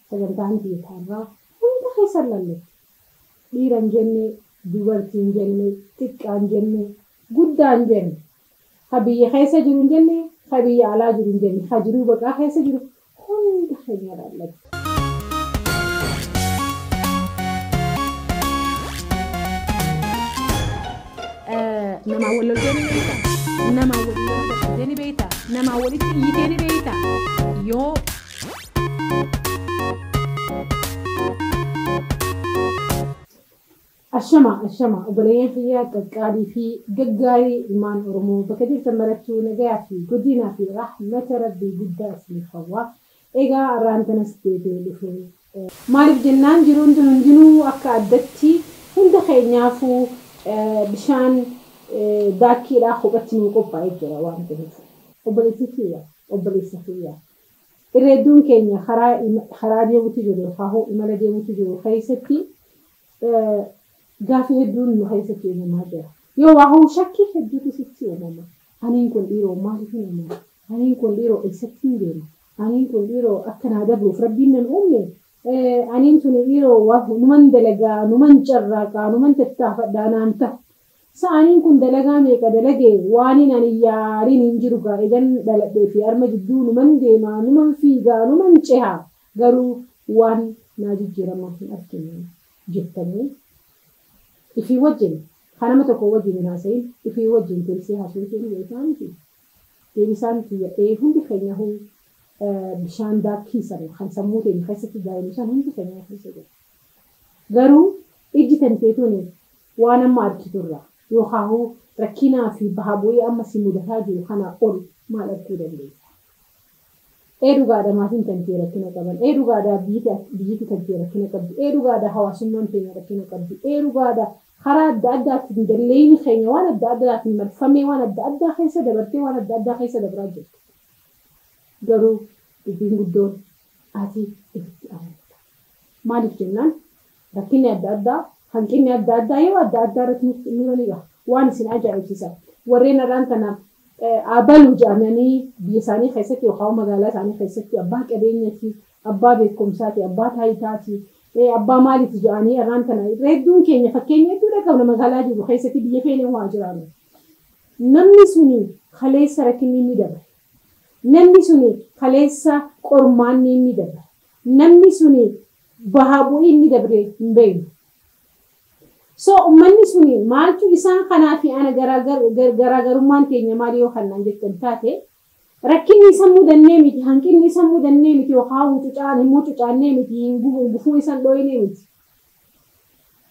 Sagantaan tiyaataraa hunda keessa lallatti. Dhiira hin jenne, dubartii hin jenne, xiqqaa hin jenne, guddaa hin jenne, ha biyya keessa jiru hin jenne, ha biyya alaa jiru hin jenne, ha jiruu baqaa keessa jiru hunda keenya laallatti. Namaa wal loltee ni beektaa? Namaa wal loltee ni beektaa? Namaa walitti iyyitee ni beektaa? Yoo Ashama ashama obboleeyyan kiyyaa qaqqaalii fi gaggaarii ilmaan Oromoo bakka jirtan marattuu nagayaa fi godinaa fi rahmata rabbii guddaa isiniif hawwa. Egaa har'aan tanas deebi'ee dhufe. Maaliif jennaan jiruun tun hundinuu akka addatti hunda keenyaafuu bishaan daakkiidhaa kophatti nuu qophaa'ee jira waan ta'eef. Obboleessi kiyya obboleessa kiyya. Irra hedduun keenya karaa deemutu jiru yookaan imala deemutu jiru keessatti gaafii hedduun nu keessatti uumamaa jira. Yoo waa hoo shakkii hedduutu sitti uumama. Aniin kun dhiiroo maaliif hin uumama? Aniin kun dhiiroo eessatti hin deema? Aniin kun dhiiroo akka naa dabruuf rabbiin nan uumne? Aniin tuni dhiiroo waa numan dalagaa, numan carraaqaa, numan tattaafadhaa naan ta'a. Sa'aniin kun dalagaa meeqa dalagee waaniin ani yaaliin hin jiru gaa egan dhaladhee fi arma jidduu numan deemaa, numan fiigaa, numan cehaa garuu waan naa jijjiiramaa hin argine jettanii ifii wajjin kan nama tokko wajjin hin haasa'in ifii wajjin teessee haasa'uu ni beekaa miti. Deebisaan kiyya ee hundi keenya huu bishaan daakkii sana kan sammuu keenya keessatti daa'imni san hundi keenya keessa jira. Garuu ijji tanteetuun waan amma argiturra yookaan rakkinaa fi baha bu'ee amma si mudataa jiru kanaa ol maal arguu dandeessa? Ee dhugaadha maatiin tantee rakkina qaban, ee dhugaadha biyyatti tantee rakkina qabdi, ee dhugaadha hawaasummaan keenya rakkina qabdi, ee dhugaadha karaa adda addaatiin dalleenyi keenya waan adda addaatiin marfamee waan adda addaa keessa dabartee waan adda addaa keessa dabraa jirti. Garuu dubbiin guddoon ati itti amanta. Maaliif jennaan rakkinni adda addaa hanqinni adda addaa yeroo adda addaa irratti nurra ni gaha. Waan isin ajaa'ibsiisa. Warreen har'aan tana abaluu jedhamanii biyya isaanii keessatti yookaan magaalaa isaanii keessatti abbaa qabeenyaati, abbaa beekumsaati, abbaa taayitaati, abbaa maaliiti jedhanii har'aan tana hedduun keenya fakkeenya hedduudha qabna magaalaa jiru keessatti biyya feene waa jiraannu. Namni suni kaleessa rakkinni ni dabale. Namni suni kaleessa qormaanni ni dabale. Namni suni bahaa bu'ii ni dabre hin beeknu. So uummanni suni maaltu isaan kanaa fi ana garaagarummaan keenya maali yoo kanaan jettan taate rakkinni isa mudannee miti, hanqinni isa mudannee miti yookaan wucucaan hin mucucaannee miti, hin gufuu isa dhooynee miti.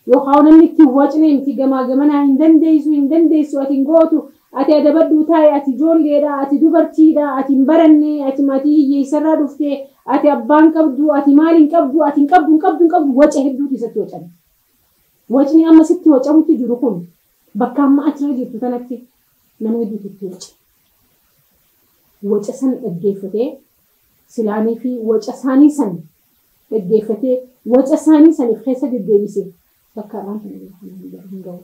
Yookaan namni itti wacnee miti gamaa gamanaa hin dandeessu hin dandeessu ati hin gootu ati adabadhuu taa'e ati ijoolleedha ati dubartiidha ati hin baranne ati maatii hiyyeessarraa dhufte ati abbaan qabdu ati maal hin qabdu ati hin qabdu hin qabdu hin qabdu waca hedduutu isatti wacame. Wacni amma sitti wacamutti jiru kun bakka amma achirra jirtu kanatti nama hedduutu itti waca. Waca san dhaggeeffatee silaanii fi waca isaanii san dhaggeeffatee waca isaanii saniif keessa deddeebise bakka har'aan tana hin gahu.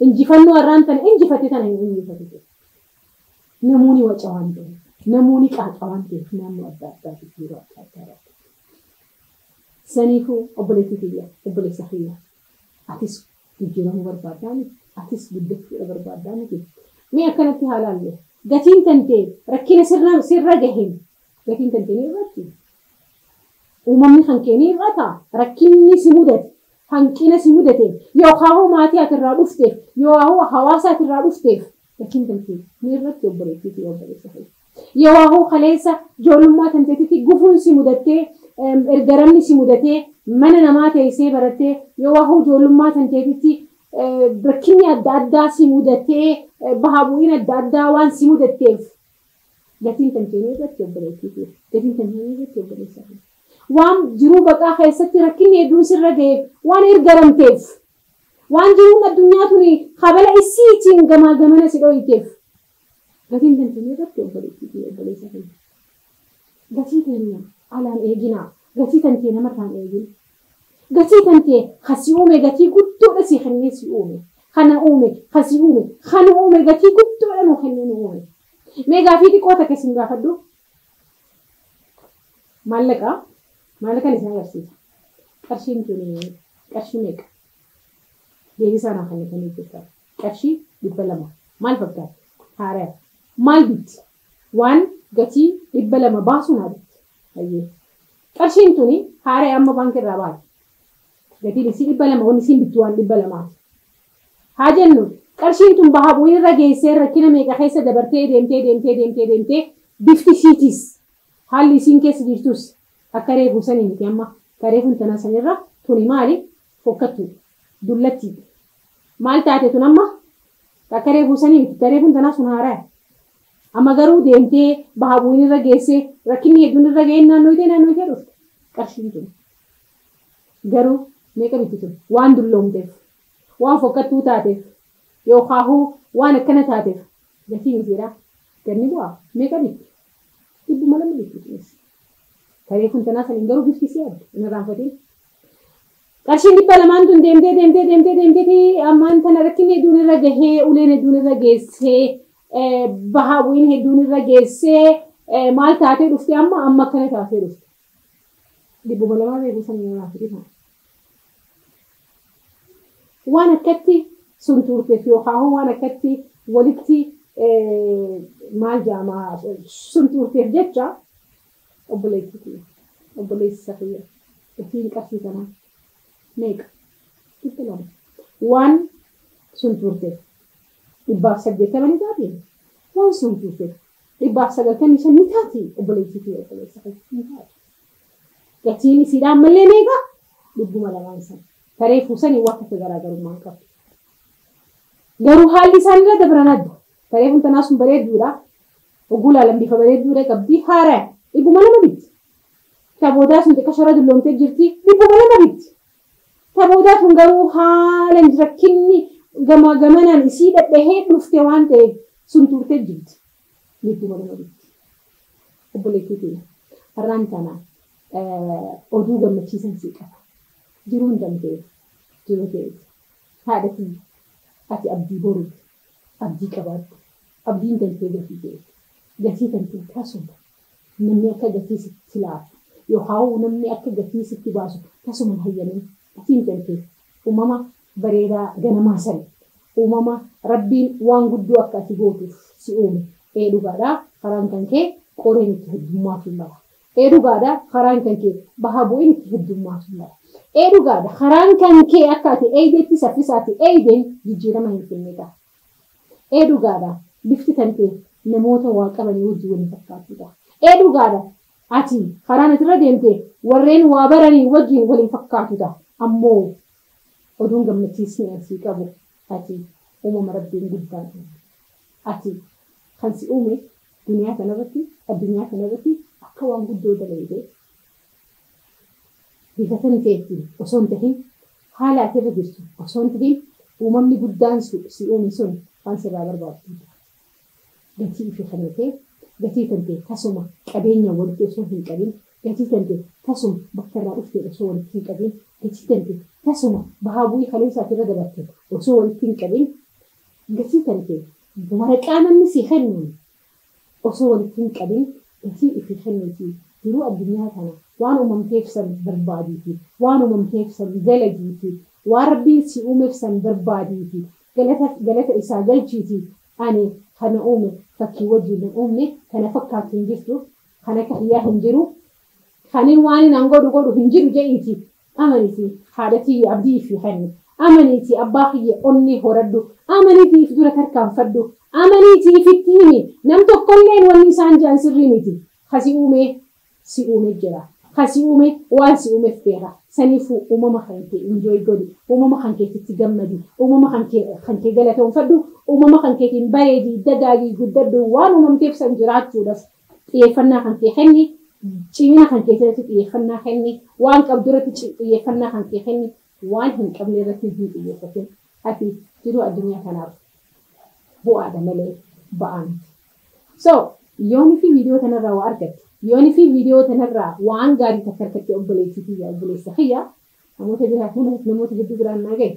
Injifannoo har'aan tana injifate tana hin injifate. Namoonni waca waan ta'eef, namoonni qaaqa waan ta'eef naannoo adda addaatiif yeroo adda addaa. Saniifuu obboleettii kiyya, obboleessa kiyya. Atis jijjiiramuu barbaaddaa miti. Atis guddachuudha barbaaddaa miti. Mee akkanatti haa laallu. Gatiin tantee rakkina sirra gaheen gatiin tantee ni irratti. Uumamni kan kee ni irrata. Rakkinni si mudate, hanqina si mudate, yookaan maatii ati irraa dhufteef, yookaan hawaasa ati irraa dhufteef gatiin tantee ni irratti obboleettii kiyya, obboleessa kiyya. Yoo kaleessa ijoollummaa tanteetitti gufuun si mudattee ergaramni si mudatee mana namaa teessee barattee yoo ijoollummaa tanteetitti rakkinni adda addaa si mudatee baha bu'iin adda addaa waan si mudatteef gatiin tantee ni irratti obboleettii kiyya. Gatiin tantee ni irratti obboleessa kiyya. Waan jiruu baqaa keessatti rakkinni hedduun sirra ga'eef waan ergaramteef waan jiruun addunyaa tuni kabala isiitiin gamaa gamana si dhoyiteef gatiin tantee ni irratti obboleettii kiyya obboleessa kiyya. Gatii keenya alaan eeginaa. Gatii tantee namarraan eegin. Gatii tantee kasi uume gatii guddoodha si kennee si uume. Kana uume kasi uume kana uume gatii guddoodha nu kennee nu uume. Mee gaafii xiqqoo takka isin gaafadhu. Maallaqa isin agarsiisa. Qarshiin tun qarshii meeqa? Deebisaa naa kennitanii jirtan. Qarshii 200. Maal fakkaatti? Haaraa. Maal bitti? Waan gatii 200 baasu naa bitti. Hayyee. Qarshiin tuni haaraa amma baankii irraa baate. Gatiin isii 200 wanni isiin bittu waan 200ti. Haa jennu qarshiin tun baha bu'ii irra geessee rakkina meeqa keessa dabartee deemtee deemtee deemtee deemtee bifti isiitis haalli isiin keessa jirtus akka reefuu sanii miti amma ka reefuun tanaa sanirra tuni maali fokkattuu dullattii maal taate tun amma akka reefuu sanii miti ka reefuun tanaa sun haaraa amma garuu deemtee baha bu'iin irra geessee rakkinni hedduun irra ga'een naannoo itee dhufte qarshiin tun garuu meeqa bitti tun waan dulloomteef waan fokkattuu taateef yookaan waan akkana taateef gatiin isiidha ganni bu'aa meeqa bitti 200 bitti tunis karee kun tanaa saniin garuu bifti isii adda hin irraanfatin. Qarshiin 200 tun deemtee deemtee deemtee deemtee ammaan tana rakkinni hedduun irra gahee uleen hedduun irra geessee baha bu'iin hedduun irra geessee maal taatee dhufte amma akkana taatee dhufte. 200 beekuu saniin irraanfatin. Waan akkatti sun turteef yookaan waan akkatti walitti maal jedhama sun turteef jecha obboleessi kiyya obboleessa kiyya gatiin qarshii kanaa meeqa 200 waan sun turteef 180 ni taati waan sun turteef 195 ni taati obboleessi kiyya obboleessa kiyya ni taati gatiin isiidha ammallee meeqa 200 sana. Karee fuusanii waan akka garaagarummaa qabu. Garuu haalli isaan irra dabran adda. Karee funtanaa sun bareedduudha. Oguu laalan bifa bareedduudha qabdi haaraa 200 bitti. Taboodaa sun xiqqaa shara dulloomtee jirti 200 bitti. Taboodaa sun garuu haala rakkinni gama gamanaan isii dhadhahee dhufte waan ta'eef sun turtee jirti. 200 bitti. Obboleettii keenya har'aan tana oduu gammachiisan sii qaba. Jiruun danda'e jiruu ta'eeti. Haadha kiyya ati abdii boruuti. Abdii qabaadhu. Abdiin tantee gatii ta'eeti. Gatii tantee tasuma namni akka gatii sitti laatu yookaan namni akka gatii sitti baasu tasuma hin hayyamin. Gatiin tantee uumama bareedaa ganamaa sana uumama rabbiin waan guddoo akka ati gootuuf si uume. Ee dhugaadhaa karaan kan kee qoreen itti heddummaatu mala. Ee dhugaadha karaan kan kee baha bu'iin itti heddummaatu mala. Ee dhugaadha karaan kan kee akka ati eeydeetti saffisa ati eeydeen jijjiirama hin finne ta'a. Ee dhugaadha bifti kan kee namoota waa qabanii wajjin waliin fakkaattu ta'a. Ee dhugaadha ati karaan asirra deemte warreen waa baranii wajjin waliin fakkaattu ta'a. Ammoo oduun gammachiisni asii qabu ati uumama rabbiin guddaan uume. Ati kan si uume duniyaa kanarratti addunyaa kanarratti akka waan guddoo dalaydee bifa tan ta'etti osoo hin tahin haala ati irra jirtu osoo hin tahin uumamni guddaan si uume sun waan sirraa barbaadu. Gatii ifi kennitee gatii kan ta'e tasuma qabeenya walitti osoo hin qabin gatii kan ta'e tasuma bakka irraa dhufte osoo walitti hin qabin gatii kan ta'e tasuma bahaa bu'ii kaleessa ati irra dabarte osoo walitti hin qabin gatii kan ta'e waraqaa namni si kennu osoo walitti hin qabin gatii ifi kennuuti jiruu addunyaa kana waan uumamteef san barbaadiiti waan uumamteef san dalagiiti waan rabbiin si uumeef san barbaadiiti galata isaa galchiiti ani kana uume fakkii wajjin hin uumne kana fakkaatu hin jirtu kana akka hiyyaa hin jiru kanin waan hin godhu godhu hin jiru jedhiiti amaniiti haadha tiyya abdii fi kenni amaniiti abbaa kiyya onnee horadhu amaniiti if dura tarkaanfadhu amaniiti ifitti himi nam tokkolleen wanni isaan jedhan sirrii miti kasi uume si uume jira kasi uume waan si uumeef beeka saniifuu uumama kan kee enjoy godhi uumama kan keetitti gammadi uumama kan kee galatoonfadhu uumama kan keetiin bareedii dagaagii guddadhu waan uumamteef san jiraachuudhaaf xiyyeeffannaa kan kee kenni cimina kan kee irratti xiyyeeffannaa kenni waan qabdu irratti xiyyeeffannaa kan kee kenni waan hin qabne irratti hin xiyyeeffatin ati jiruu addunyaa kanaaf bu'aadha malee ba'aa miti. So yooni fi viidiyoo kanarraa waa argatte yooni fi viidiyoo kanarraa waan gaarii takka argatte obboleettii kiyya obboleessa kiyya namoota biraa namoota hedduu biraan naa gahe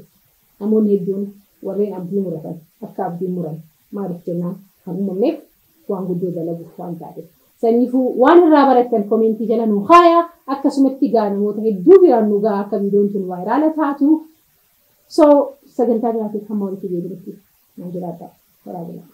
namoonni hedduun warreen abdii muratan akka abdii muran maaliif jennaan kan uumamneef waan guddoo dalaguuf waan taateef. Saniifuu waan irraa barattan comment jala nu haaya, akkasumatti gaa namoota hedduu biraan nu gaa akka viidiyoon tun viral taatu. So sagantaa biraatiif hamma walitti deebinutti naa jiraadha. Horaa bulaa.